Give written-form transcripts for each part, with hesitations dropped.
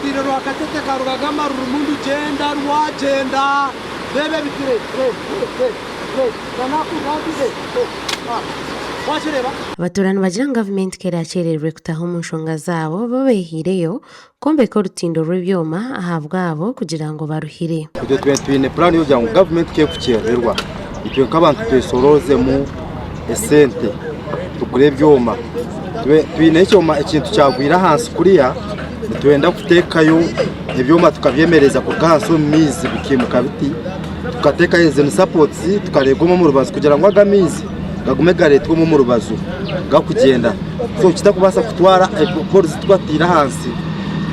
Orutindo rwa Katete Karugagama rurimu nirugyenda rwagyenda. Reeba ebiti reeba reeba reeba reeba na naku naku reeba reeba wakireeba? Abatuura nibagira ngu gavumenti ku eraakyererwe kutaha omu nshonga zaabo, bo beehaireyo kwombeka orutindo rw'ebyoma ahabwabo kugira ngu baruhire. Itwe twine twine puraani y'okugira ngu gavumenti ku erikukyerererwa, itwe nk'abantu twesoroozemu esente tugure ebyoma. Twine ekyoma ekintu kyagwire ahansi kuriya, nitwenda kuteekayo ebyoma tukabyemereza kuruga ahansi omu maizi bikiimuka biti, tukateekayo ezi ni sapoti tukareega omu rubaju kugira ngu aga amaizi gagume gareetwe omu rubaju gakugyenda. So kitakubaasa kutwara poruzi twataire ahansi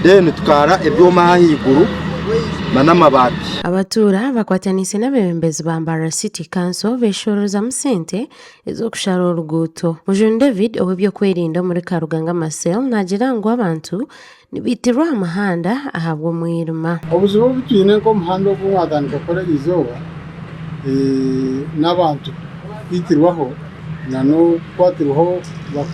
then tukaara ebyoma ahaiguru n'amabaati. Abatuura bakwataniise n'abeebembezi ba Mbarara City Council beshorozamu sente ez'okushara oruguuto. Mujuni David ow'ebyokwerinda omuri Karugangama Cell naagira ngu abantu nibaitirwa aha muhanda ahabw'omwirima. Obuzibu obu twine nk'omuhanda ogu mwatandika kukora erizooba n'abantu kwitirwaho n'okukwatirwaho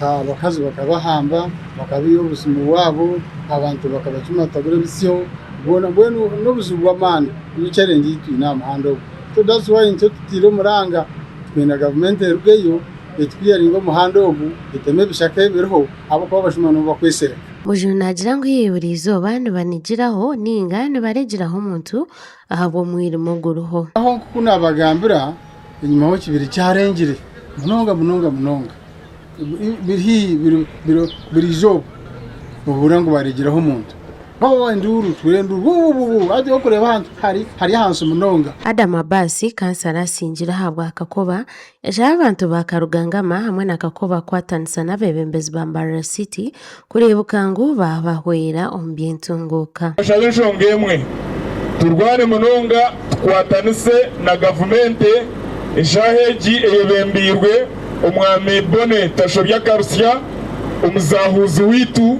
abakazi bakabahamba bakabaiha obusimu bwabo abantu bakabacumatagura ebitsyo bwona mbwenu n'obuzibu bw'amaani niyo challenge ei twine aha muhanda ogu so that's why nikyo tutaire omuranga twenda gavumenti erugeyo etukwiyaringe omuhanda ogu eteme ebishaka ebiriho ahabw'okuba abashuma nibo bakwesereka. Mujuni naagira ngu haihi buri izooba nibanigiraho ninga nibaregiraho omuntu ahabw'omwirima oguriho. Aho nk'oku naabagambira enyimaho kibire kyarengire munonga munonga munonga biri haihi buri izooba nohurira ngu baregiraho omuntu. Hoo enduuru tuhuurira enduuru wuuwuuwu hati orikureeba ahantu hari hari ahansi munonga. Adam Abbas, kansara asingire ahabwa Kakoba, yashaba abantu ba Karugangama hamwe na Kakoba kukwatanisa n'abeebembezi ba Mbarara City kureebuka ngu baabahwera omu by'entunguuka. Nashaba enshonga emwe, turwane munonga tukwatanise na gavumenti eshaaha egi eyebembeirwe Omwami Bonny Tashobya Karusya, Omuzahuuzi waitu,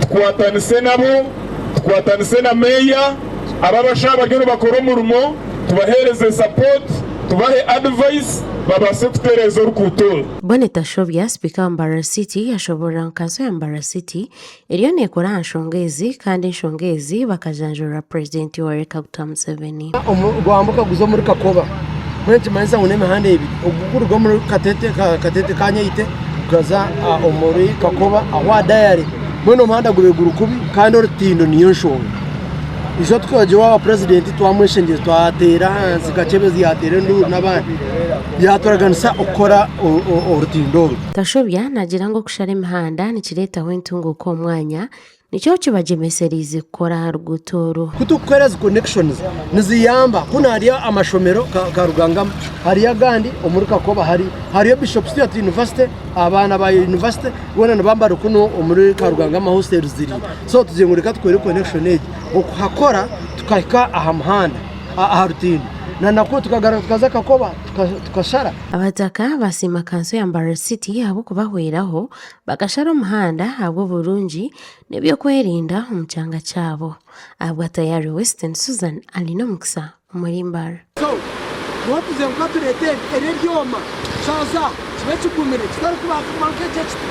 tukwatanise nabo, tukwatanise na meeya, abo abashaho abariyo nibakora omurimo tubaheereze support, tubahe advice babaase kutereeza orukuuto oru. Bonny Tashobya, Sipiika wa Mbarara City yashoboorora ngu kanso ya Mbarara City eriyo neekora aha nshonga ezi kandi enshonga ezi bakajanjurira Purezidenti Yoweri Kaguta Museveni. Gwambuka guza omuri Kakoba mbwenu nikimanyisa ngu n'emihanda ebiri ogu guruga omuri Katete Kanyeite gukaza omuri Kakoba ahu aha Dayare mbwenu omuhanda guriyo guri kubi kandi orutindo niyo nshonga. Ijo tukagira owa purezidenti twamweshengyereza twateera ahansi Kakyebezi yaateera enduuru n'abandi yaaturaganisa okukora orutindo oru. Tashobya naagira ngu okushara emihanda nikireetaho entunguuka omu mwanya, nikyo kibagyemesereize kukora aha ruguuto oru. Ku turikukora ezi connections niziyamba kunu hariyo amashomero ka Rugangama hariyo agandi omuri Kakoba hariyo Bishop Stuart University abaana ba university boona nibaba bari kunu omuri Karugangama hostels ziriyo so tugire ngu reka tukore connection egi okuhakora tukahika aha muhanda aha rutindo na nakwo tukagaruka tukaza Kakoba tukashara. Abataka basiima kanso ya Mbarara City ahabw'okubahweraho bakashara omuhanda ahabw'oburungi n'eby'okwerinda omu kyanga kyabo. Ahabwa Tayari Western, Susan Alinomukisa omuri Mbarara. So niho tuze ngu ka tureete ebi ebyoma kyaza kibe kigumire kitarikubaasa kuba nk'eki ekiti.